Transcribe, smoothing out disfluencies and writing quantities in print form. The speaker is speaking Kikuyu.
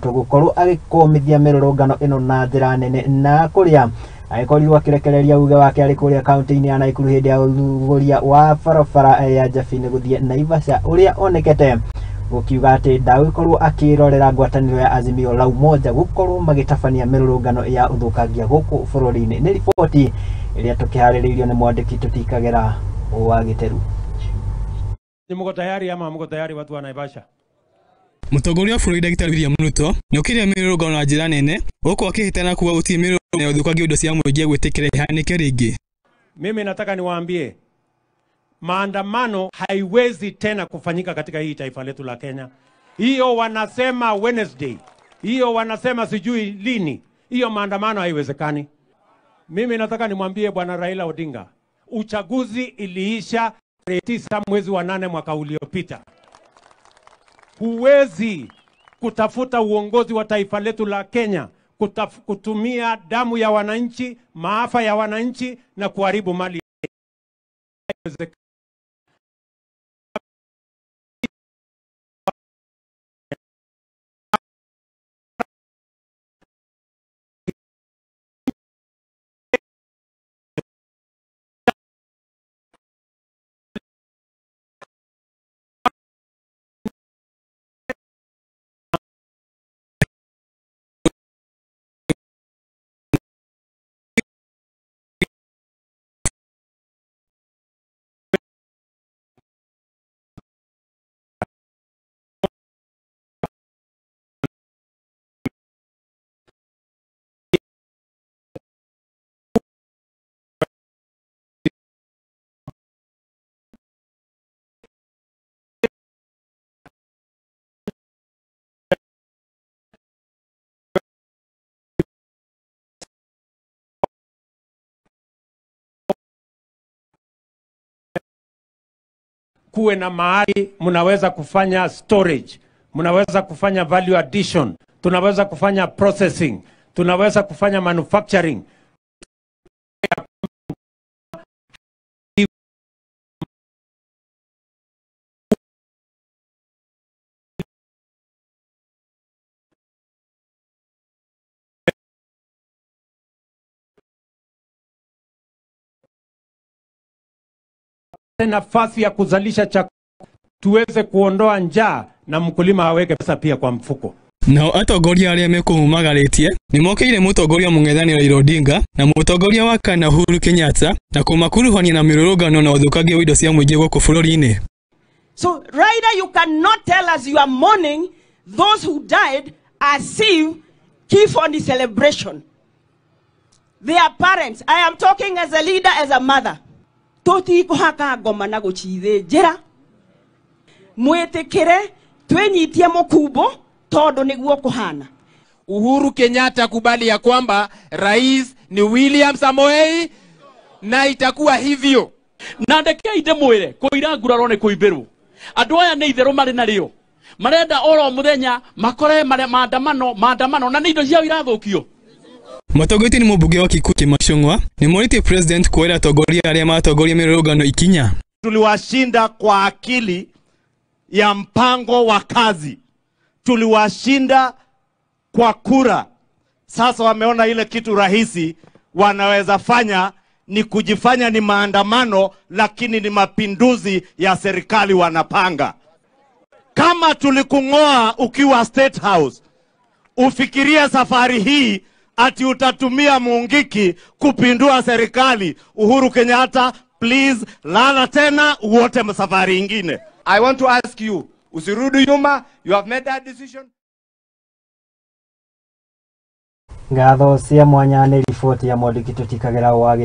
Gũkorwo agĩkũmithia mĩrũrũngano ĩno na njĩra nene na kũrĩa agĩkorirwo akĩrekereria uge wake arĩ kũrĩa kaunti-inĩ ya Nakuru hĩndĩ ya ũthugũria wa barabara ya Jabini gũthiĩ Naivasha ũrĩa onekete gũkiuga atĩ ndagũkorwo akĩrorera ngwatanĩro ya Azimio la Umoja gũkorwo magĩtabania mĩrũrũngano ya ũthũkangia gũkũ bũrũri-inĩ. Nĩ riboti ĩrĩa tũkĩharĩrĩirio nĩ mwandĩki Tũtikagera wa Gĩteru. Ni mko tayari ama mko tayari watu wa Naivasha? Mũtongoria wa bũrũri Dr. William Ruto nĩokĩrĩire mĩrũrũngano na njĩra nene gũkũ akĩhĩtana kuga gũtirĩ mĩrũrũngano ya ũthũkangia indo cia mũingĩ gwĩtĩkĩra ihanĩke rĩngĩ. Mimi nataka niwaambie maandamano haiwezi tena kufanyika katika hii taifa letu la Kenya. Hiyo wanasema Wednesday, hiyo wanasema sijui lini, hiyo maandamano haiwezekani. Mimi nataka nimwambie Bwana Raila Odinga, uchaguzi iliisha tarehe 9 mwezi wa 8 mwaka uliopita. Huwezi kutafuta uongozi wa taifa letu la Kenya kutumia damu ya wananchi, maafa ya wananchi na kuharibu mali. Kuwe na mahali mnaweza kufanya storage, mnaweza kufanya value addition, tunaweza kufanya processing, tunaweza kufanya manufacturing. Nafasi ya kuzalisha chakula tuweze kuondoa njaa na mkulima aweke pesa pia kwa mfuko. Nao atongoria arĩa mekũmumagarĩtie nĩmokĩire mũtongoria mũng'ethanĩro Raila Odinga na mũtongoria wa kana Uhuru Kenyatta na kũmakuruhania na mĩrũrũngano na ũthũkangia wa indo cia mũingĩ gũkũ bũrũri-inĩ. So Raila, you cannot tell us you are mourning those who died as if kifo ni celebration. Their parents, I am talking as a leader, as a mother. Tũtikũhaka ngoma na gũcithĩnjĩra mwĩtĩkĩre twĩnyitie mũkumbo tondũ nĩguo kũhana. Uhuru Kenyatta kubali ya kwamba rais ni William Samoei na itakuwa hivyo. Na ndekei ndĩmwĩre kũira nguraro nĩ kũimbĩrwo. Andũ aya nĩ itherũ marĩ narĩo. Marenda oro mũthenya makore maandamano na nĩ indo ciao irathũkio. Matongoretio nĩ mũmbunge wa Kikuyu Kimachung'wa nĩmorĩtie president kuoera atongoria arĩa matongoria mĩrũrũngano ikinya. Tuliwashinda kwa akili ya mpango wa kazi, tuliwashinda kwa kura. Sasa wameona ile kitu rahisi wanaweza fanya ni kujifanya ni maandamano, lakini ni mapinduzi ya serikali wanapanga. Kama tulikungoa ukiwa State House, ufikirie safari hii ati utatumia Mungiki kupindua serikali. Uhuru Kenyatta, please, lala tena uote safari ingine. I want to ask you, usirudi nyuma, you have made that decision. Ngatho cia mwanya nĩ riboti ya mwandĩki Tũtikagera wa